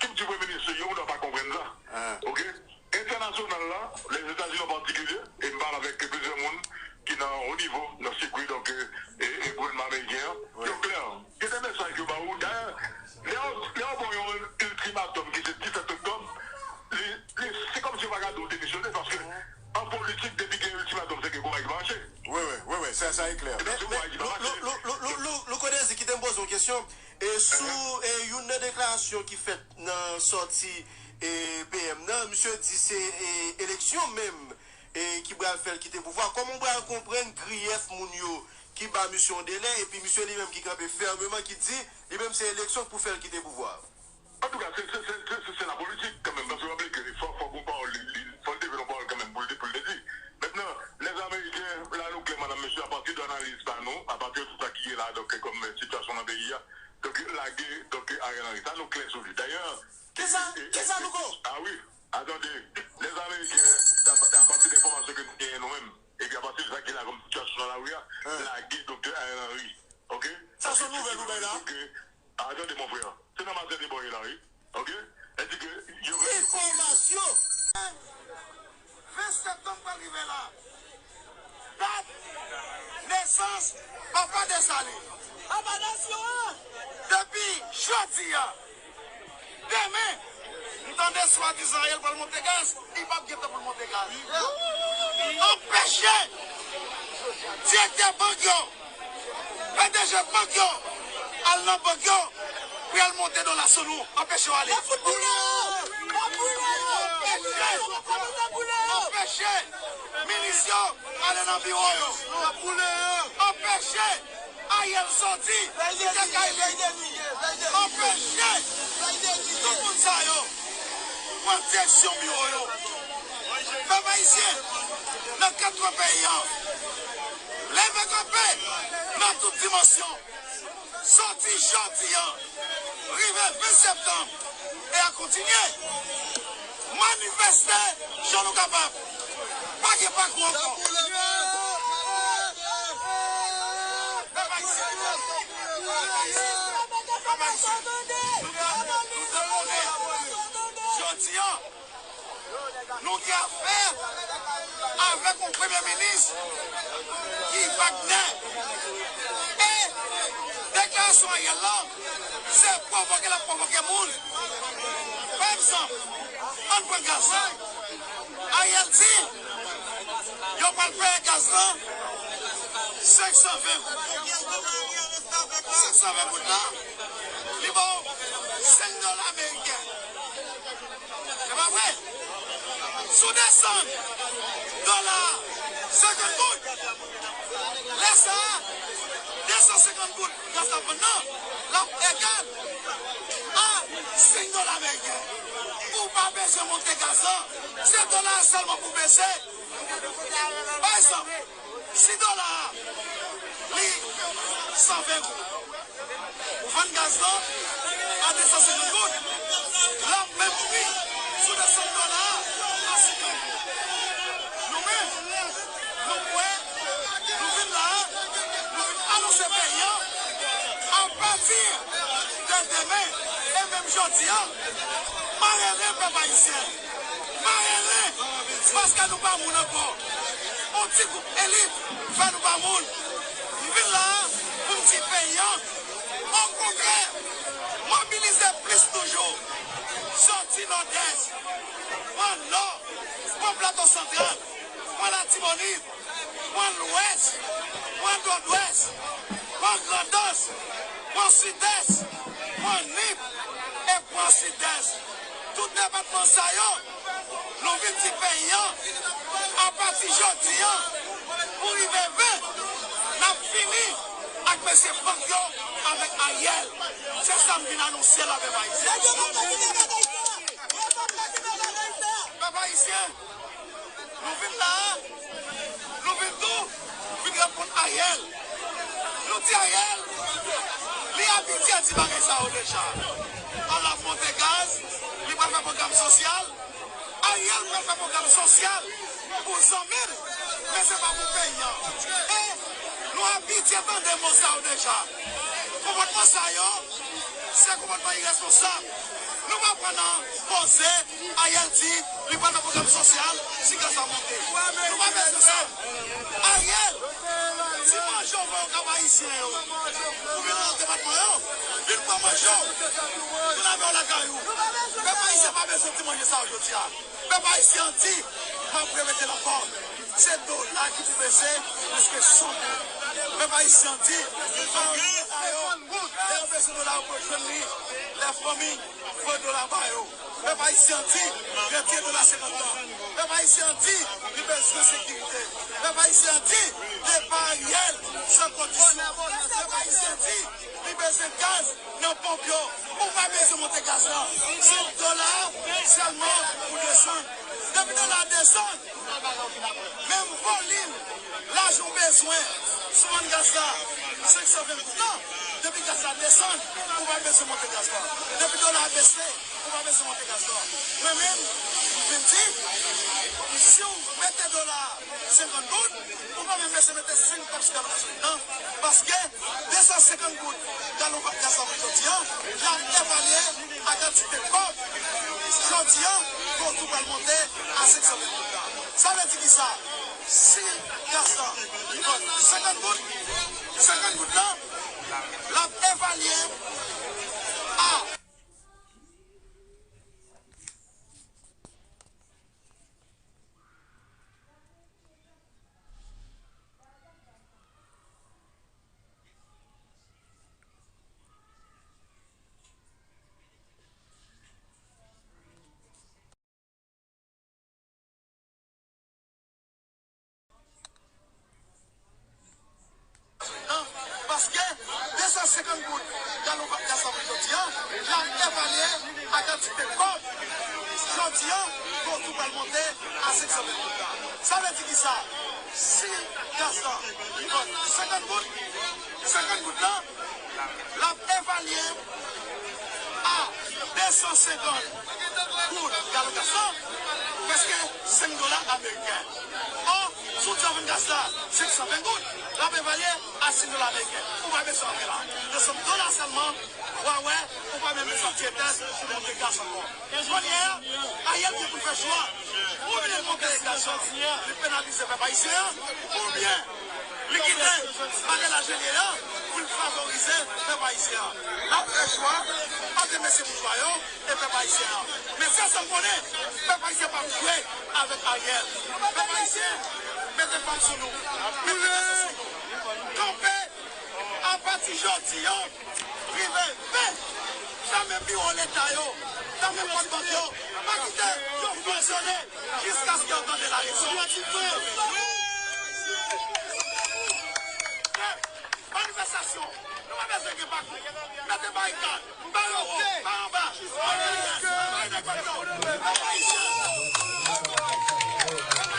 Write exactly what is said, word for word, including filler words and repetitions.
kilti premye minis yo, ou pa konprann sa. Ok? Entènasyonal la, Lèzetazini an patikilye, e m pale avèk plizyè moun ki nan wo nivo, nan sikwi, donk, e, e, e gouvènman ameriken an, yo klè. Gen de mesaj yo ba ou. Dayè, lè yo, lè yo ba w yon iltimatòm ki se disèt oktòb, li, li, se kòmsi yo pa ka di w demisyone, paske an politik, depi gen iltimatòm, se ke kouraj mache. Wi, wi, wi, wi, sa, sa e klè. Ebyen, se kouraj ki pa mache. Louko Dezi, kite m poze w kesyon. E sou e, youn nan deklarasyon ki fèt nan sòti e, P M nan, misye di se e, eleksyon menm e, ki pral fè l kite pouvwa. Kòman w pral konprann griyèf moun yo ki ba misye yon delè, epi misye li menm ki kanpe fèmeman, ki di li menm se eleksyon k pou fè l kite pouvwa a? Antouka, se, se, se, se, se, se lapolitik kanmenm, paske w raple ke fò, fò gon pawòl, li, li, fò l te vin yon pawòl kanmenm pou l te, pou l te di. Mentnan, lèzameriken, la nou klè, madanm, mesye, apati de analiz pa nou, apati de tout sa ki ye la, donk, kòm sitiyasyon nan peyi a, donk, lage, donk, Ariel Henry. Sa nou klè sou li. Dayè, kisa, kisa nou ko? Ah wi, atande, lèzameriken, apati de enfòmasyon ke nou genyen nou menm, epi apati de sa ki la kòm sitiyasyon nan lari a, lage doktè Ariel Henry. Ok? Sa se yon nouvèl ou bay la? Atande, mon frè. Se nan matyè de bò ye la, wi. Ok? Èske yo... Enfòmasyon! Ven septanm pral rive la. Dat nesans Papa Desalin. Papa nasyon an! Depi jodi a, demen, m tande swadizan Ariel pral monte gaz, li p ap gen tan pou l monte gaz. Anpeche direktè bank yo, P D G bank yo, al nan bank yo pou y al monte dola sou nou, anpeche yo ale. Anpeche, anpeche minis yo ale nan biwo yo. Anpeche Ariel sòti kite kay li. Anpeche tout moun sa yo pran direksyon biwo yo. Pèp ayisyen, nan kat kwen peyi an, leve kanpe nan tout dimansyon. Sòti jodi a, rive ven septanm, e a kontinye. Manifeste jan nou kapab. Pa gen pakou ankò. Pèp ayisyen, pèp ayisyen, pèp ayisyen, nou, nou dewonnen. Jodi a, nou gen afè avèk yon premye minis ki Wagner. E deklarasyon Ariel la, se pwovoke l ap pwovoke moun. Pa egzanp, ann pran gaz la. Ariel di, yo pral peye gaz la senk san ven goud. Senk san ven goud la, li ba w senk dola ameriken. Se pa vre? Si w desann dola a senkant goud, lè sa a, de san senkant goud gaz la vann nan, l ap egal a senk dola ameriken. Ou pa bezwen monte gaz lan, se dola a sèlman pou bese. Pa egzanp, si dola a, li san ven goud, ou vann gaz lan a de san senkant goud, l ap menm pri si w desann dola a a senkant goud. Nou menm, nou kwè, nou vin la a, nou vin anonse peyi an, apati de demen e menm jodi a, mare ren pèp ayisyen. Mare ren, paske nou pa moun ankò. Yon ti gwoup elit fè nou pa moun. M vin la a pou m di peyi an, okontrè, mobilize plis toujou. Sòti Nòdès, pran Nò, pran Plato Santral, pran Latibonit, pran Lwès, pran Nòdwès, pran Grandans, pran Sidès, pran Nip e pran Sidès. Tout depatman sa yo, nou vin di peyi an, apati jodi an, pou rive ven, n ap fini ak mesye bank yo avèk Ariel. Se sa m vin anonse la, pèp ayisyen. Pèp ayisyen, nou vin la a, nou vin tou, vin reponn Ariel. Ti Ariel, li abitye di bagay sa yo deja. An l ap monte gaz, li pral fè pwogram sosyal. Ariel pral fè pwogram sosyal pou zanmi l, men se pa pou peyi an. E nou abitye tande mo sa yo deja. Konpòtman sa yo, se konpòtman iresponsab. Nou pa pran nan koze Ariel di li pral nan pwogram sosyal si gaz la monte. Nou pa bezwen sa. Ariel, ti manje w voye Kap Ayisyen yo pou vin nan depatman yo, vin pran manje w, vin avè w lakay ou. Pèp ayisyen pa bezwen ti manje sa yo jodi a. Pèp ayisyen an di, m ap repete l ankò, se dola ki pou bese, paske son goud. Pèp ayisyen an di, fanmi sa yo, lè yo bezwen dola yo pou yo jwenn li, lè fanmi voye dola ba yo. Pèp ayisyen an di, retire dola senkant lan. Pèp ayisyen an di, li bezwen sekirite. Pèp ayisyen an di, depa Ariel san kondisyon. Pèp ayisyen an di, li bezwen gaz nan ponp yo. Ou pa bezwen monte gaz la. Se dola a sèlman pou desann. Depi dola a desann, menm volim lajan w bezwen sou vann gaz la, senk san ven goud la, depi gaz la desann, ou pa bezwen monte gaz la. Depi dola a bese, ou pa bezwen monte gaz la. Mwen menm, m vin di, si w mete dola a senkant goud, ou pa menm bezwen mete senk kòb sou gaz la. Non, paske de san senkant goud galon gaz la jodi a, l ap evalye a kantite kòb jodi a, ke w tou pral monte a senk san ven goud la. Sa vle di ki sa? Si gaz la li vann senkant goud, senkant goud la, l ap evalye a An, paske de san senkant goud galon gaz la jodi a, l ap evalye a kantite kòb jodi a, ke w tou pral monte a senk san ven goud la. Sa vle di ki sa? Si gaz la li vann senkant goud, senkant goud la, l ap evalye a de san senkant goud galon gaz la, prèske senk dola ameriken. Ò, si w di w vann gaz la senk san ven goud, l ap evalye a senk dola ameriken. Ou pa bezwen antre la. Nan senk dola sèlman, w a wè, ou pa menm bezwen tire tèt pou monte gaz ankò. Kounye a, Ariel gen pou l fè chwa. Oubyen l monte gaz la, li penalize pèp ayisyen an, oubyen li kite bagay la jan l ye a pou l favorize pèp ayisyen an. L ap fè chwa ant mesye boujwa yo e pèp ayisyen an. Men sèl sa m konnen, pèp ayisyen p ap jwe avèk Ariel. Pèp ayisyen, mete fòs sou nou. Mete fòs sou nou. Kanpe apati jodi a. Prive, men, fèmen biwo Leta yo, fèmen pòt bank yo, pa kite yo fonksyone jiskaske yo tande larezon. Manifestasyon, nou pa bezwen gen pakou. Mete barikad, ba yo wo, ba anba, ba yo liyès, ba yo nèg bòt yo. Pèp ayisyen, pèp